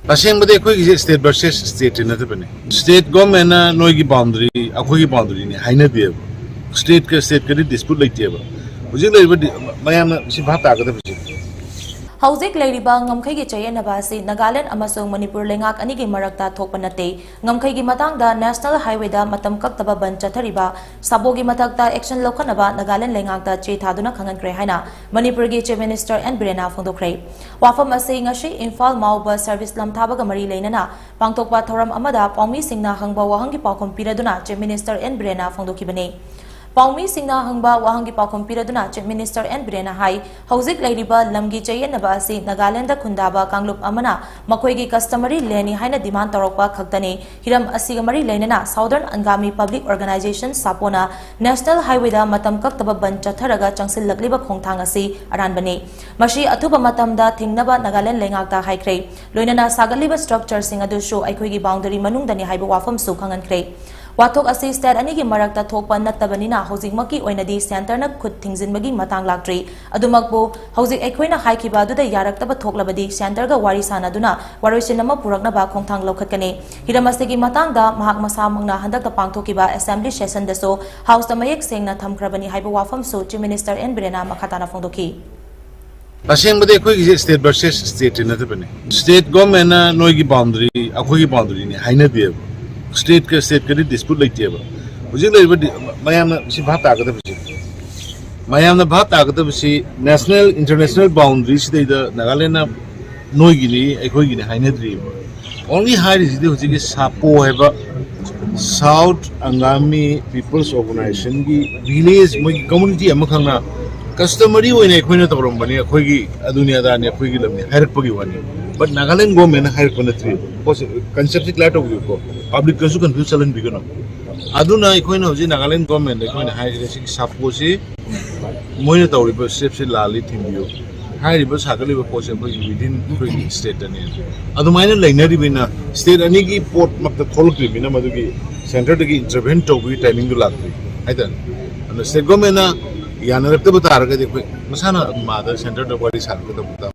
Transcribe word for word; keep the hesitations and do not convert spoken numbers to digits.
ꯇꯁꯦꯡꯕꯗꯤ ꯑꯩꯈꯣꯏꯒꯤꯁꯦ state versus stateꯇꯤ ꯅꯠꯇꯕꯅꯦ꯫ State governmentꯅ ꯅꯣꯏꯒꯤ boundaryꯅꯤ, ꯑꯩꯈꯣꯏꯒꯤ boundaryꯅꯤ ꯍꯥꯏꯅꯗꯦꯕ꯫ Stateꯀ stateꯀꯗꯤ dispute ꯂꯩꯇꯦꯕ꯫ ꯍꯧꯖꯤꯛ ꯂꯩꯔꯤꯕ ꯗꯤ-, ꯃꯌꯥꯝꯅ ꯁꯤ ꯚꯥꯞ ꯇꯥꯒꯗꯕꯁꯦ꯫ ꯍꯧꯖꯤꯛ ꯂꯩꯔꯤꯕ ꯉꯝꯈꯩꯒꯤ ꯆꯌꯦꯠꯅꯕ ꯑꯁꯤ ꯅꯥꯒꯥꯂꯦꯟ ꯑꯃꯁꯨꯡ ꯃꯅꯤꯄꯨꯔ ꯂꯩꯉꯥꯛ ꯑꯅꯤꯒꯤ ꯃꯔꯛꯇ ꯊꯣꯛꯄ ꯅꯠꯇꯦ꯫ ꯉꯝꯈꯩꯒꯤ ꯃꯇꯥꯡꯗ National Highwayꯗ ꯃꯇꯝ ꯀꯛꯇꯕ ꯕꯟ ꯆꯠꯊꯔꯤꯕ ꯁꯥꯕꯣꯒꯤ ꯃꯊꯛꯇ action ꯂꯧꯈꯠꯅꯕ ꯅꯥꯒꯥꯂꯦꯟ ꯂꯩꯉꯥꯛꯇ ꯆꯦ ꯊꯥꯗꯨꯅ ꯈꯪꯍꯟꯈ꯭ꯔꯦ ꯍꯥꯏꯅ ꯃꯅꯤꯄꯨꯔꯒꯤ Chief Minister N ꯕꯤꯔꯦꯟꯅ ꯐꯣꯡꯗꯣꯛꯈ꯭ꯔꯦ꯫ ꯋꯥꯐꯝ ꯑꯁꯤ ꯉꯁꯤ ꯏꯝꯐꯥꯜ ꯃꯥꯎ bus service ꯂꯝꯊꯥꯕꯒ ꯃꯔꯤ ꯂꯩꯅꯅ ꯄꯥꯡꯊꯣꯛꯄ ꯊꯧꯔꯝ ꯑꯃꯗ ꯄꯥꯎꯃꯤꯁꯤꯡꯅ ꯍꯪꯕ ꯋꯥꯍꯪꯒꯤ ꯄꯥꯎꯈꯨꯝ ꯄꯤꯔꯗꯨꯅ Chief Minister N ꯕꯤꯔꯦꯟꯅ ꯐꯣꯡꯗꯣꯛꯈꯤꯕꯅꯤ꯫ ꯄꯥꯎꯃꯤꯁꯤꯡꯅ ꯍꯪꯕ ꯋꯥꯍꯪꯒꯤ ꯄꯥꯎꯈꯨꯝ ꯄꯤꯔꯗꯨꯅ Chief Minister N ꯕꯤꯔꯦꯟꯅ ꯍꯥꯏ, ꯍꯧꯖꯤꯛ ꯂꯩꯔꯤꯕ ꯂꯝꯒꯤ ꯆꯌꯦꯠꯅꯕ ꯑꯁꯤ ꯅꯥꯒꯥꯂꯦꯟꯗ ꯈꯨꯟꯗꯥꯕ ꯀꯥꯡꯂꯨꯞ ꯑꯃꯅ ꯃꯈꯣꯏꯒꯤ customary landꯅꯤ ꯍꯥꯏꯅ demand ꯇꯧꯔꯛꯄ ꯈꯛꯇꯅꯤ꯫ ꯍꯤꯔꯝ ꯑꯁꯤꯒ ꯃꯔꯤ ꯂꯩꯅꯅ Southern Angami Public Organisation ꯁꯥꯄꯣꯅ National Highwayꯗ ꯃꯇꯝ ꯀꯛꯇꯕ ꯕꯟ ꯆꯠꯊꯔꯒ ꯆꯪꯁꯤꯜꯂꯛꯂꯤꯕ ꯈꯣꯡꯊꯥꯡ ꯑꯁꯤ ꯑꯔꯥꯟꯕꯅꯤ꯫ ꯃꯁꯤ ꯑꯊꯨꯕ ꯃꯇꯝꯗ ꯊꯤꯡꯅꯕ ꯅꯥꯒꯥꯂꯦꯟ ꯂꯩꯉꯥꯛꯇ ꯍꯥꯏꯈ꯭ꯔꯦ꯫ ꯂꯣꯏꯅꯅ ꯁꯥꯒꯠꯂꯤꯕ structureꯁꯤꯡ ꯑꯗꯨꯁꯨ ꯑꯩꯈꯣꯏꯒꯤ boundary ꯃꯅꯨꯡꯗꯅꯤ ꯍꯥꯏꯕ ꯋꯥꯐꯝꯁꯨ ꯈꯪꯍꯟꯈ꯭ꯔꯦ꯫ ꯋꯥꯊꯣꯛ ꯑꯁꯤ state ꯑꯅꯤꯒꯤ ꯃꯔꯛꯇ ꯊꯣꯛꯄ ꯅꯠꯇꯕꯅꯤꯅ ꯍꯧꯖꯤꯛꯃꯛꯀꯤ ꯑꯣꯏꯅꯗꯤ centreꯅ ꯈꯨꯠ ꯊꯤꯡꯖꯤꯟꯕꯒꯤ ꯃꯇꯥꯡ ꯂꯥꯛꯇ꯭ꯔꯤ꯫ ꯑꯗꯨꯃꯛꯄꯨ ꯍꯧꯖꯤꯛ ꯑꯩꯈꯣꯏꯅ ꯍꯥꯏꯈꯤꯕ ꯑꯗꯨꯗ ꯌꯥꯔꯛꯇꯕ ꯊꯣꯛꯂꯕꯗꯤ centreꯒ ꯋꯥꯔꯤ ꯁꯥꯅꯗꯨꯅ ꯋꯥꯔꯣꯏꯁꯤꯟ ꯑꯃ ꯄꯨꯔꯛꯅꯕ ꯈꯣꯡꯊꯥꯡ ꯂꯧꯈꯠꯀꯅꯤ꯫ ꯍꯤꯔꯝ ꯑꯁꯤꯒꯤ ꯃꯇꯥꯡꯗ ꯃꯍꯥꯛ ꯃꯁꯥꯃꯛꯅ ꯍꯟꯗꯛꯇ ꯄꯥꯡꯊꯣꯛꯈꯤꯕ assembly sessionꯗꯁꯨ Houseꯇ ꯃꯌꯦꯛ ꯁꯦꯡꯅ ꯊꯝꯈ꯭ꯔꯕꯅꯤ ꯍꯥꯏꯕ ꯋꯥꯐꯝꯁꯨ Chief Minister N ꯕꯤꯔꯦꯟꯅ ꯃꯈꯥ ꯇꯥꯅ ꯐꯣꯡꯗꯣꯛꯈꯤ꯫ ꯇꯁꯦꯡꯕꯗꯤ ꯑꯩꯈꯣꯏꯒꯤꯁꯦ state versus stateꯇꯤ ꯅꯠꯇꯕꯅꯦ꯫ State governmentꯅ ꯅꯣꯏꯒꯤ boundary ꯑꯩꯈꯣꯏꯒꯤ boundaryꯅꯤ ꯍꯥꯏꯅꯗꯦꯕ꯫ Stateꯀ stateꯀꯗꯤ dispute ꯂꯩꯇꯦꯕ꯫ ꯍꯧꯖꯤꯛ ꯂꯩꯔꯤꯕ ꯗꯤ-, ꯃꯌꯥꯝꯅ ꯁꯤ ꯚꯥꯞ ꯇꯥꯒꯗꯕꯁꯦ, ꯃꯌꯥꯝꯅ ꯚꯥꯞ ꯇꯥꯒꯗꯕꯁꯤ national international boundaryꯁꯤꯗꯩꯗ ꯅꯥꯒꯥꯂꯦꯟꯅ ꯅꯣꯏꯒꯤꯅꯤ ꯑꯩꯈꯣꯏꯒꯤꯅꯤ ꯍꯥꯏꯅꯗ꯭ꯔꯤꯕ꯫ Only ꯍꯥꯏꯔꯤꯁꯤꯗꯤ ꯍꯧꯖꯤꯛꯀꯤ ꯁꯥꯄꯣ ꯍꯥꯏꯕ South Angami People's Organizationꯒꯤ village ꯃꯣꯏꯒꯤ community ꯑꯃꯈꯛꯅ customary ꯑꯣꯏꯅ ꯑꯩꯈꯣꯏꯅ ꯇꯧꯔꯝꯕꯅꯤ, ꯑꯩꯈꯣꯏꯒꯤ ꯑꯗꯨꯅꯤ ꯑꯗꯥꯅꯤ ꯑꯩꯈꯣꯏꯒꯤ ꯂꯝꯅꯤ ꯍꯥꯏꯔꯛꯄꯒꯤ ꯋꯥꯅꯤ꯫ But Nagaland governmentꯅ ꯍꯥꯏꯔꯛꯄ ꯅꯠꯇ꯭ꯔꯤ꯫ ꯄꯣꯠꯁꯦ conceptꯁꯦ clear ꯇꯧꯕꯤꯌꯨꯀꯣ, publicꯀꯁꯨ confuse ꯆꯠꯍꯟꯕꯤꯒꯅꯨ꯫ ꯑꯗꯨꯅ ꯑꯩꯈꯣꯏꯅ ꯍꯧꯖꯤꯛ Nagaland governmentꯗ ꯑꯩꯈꯣꯏꯅ ꯍꯥꯏꯔꯤꯁꯦ ꯁꯤꯒꯤ ꯁꯥꯄꯣꯁꯤ ꯃꯣꯏꯅ ꯇꯧꯔꯤꯕ stepꯁꯤ ꯂꯥꯜꯂꯤ, ꯊꯤꯡꯕꯤꯌꯨ꯫ ꯍꯥꯏꯔꯤꯕ ꯁꯥꯒꯠꯂꯤꯕ ꯄꯣꯠꯁꯦ ꯑꯩꯈꯣꯏꯒꯤ within ꯑꯩꯈꯣꯏꯒꯤ stateꯇꯅꯤ꯫ ꯑꯗꯨꯃꯥꯏꯅ ꯂꯩꯅꯔꯤꯕꯅꯤꯅ state ꯑꯅꯤꯒꯤ ꯄꯣꯠꯃꯛꯇ ꯊꯣꯛꯂꯛꯇ꯭ꯔꯤꯕꯅꯤꯅ ꯃꯗꯨꯒꯤ centreꯗꯒꯤ intervene ꯇꯧꯕꯒꯤ timingꯗꯨ ꯂꯥꯛꯇ꯭ꯔꯤ ꯍꯥꯏꯇꯥꯔꯦ꯫ ꯑꯗꯨꯅ state governmentꯅ ꯌꯥꯅꯔꯛꯇꯕ ꯇꯥꯔꯒꯗꯤ ꯑꯩꯈꯣꯏ ꯃꯁꯥꯅ ꯃꯥꯗ centreꯗ ꯋꯥꯔꯤ ꯁꯥꯔꯛꯀꯗꯕ꯫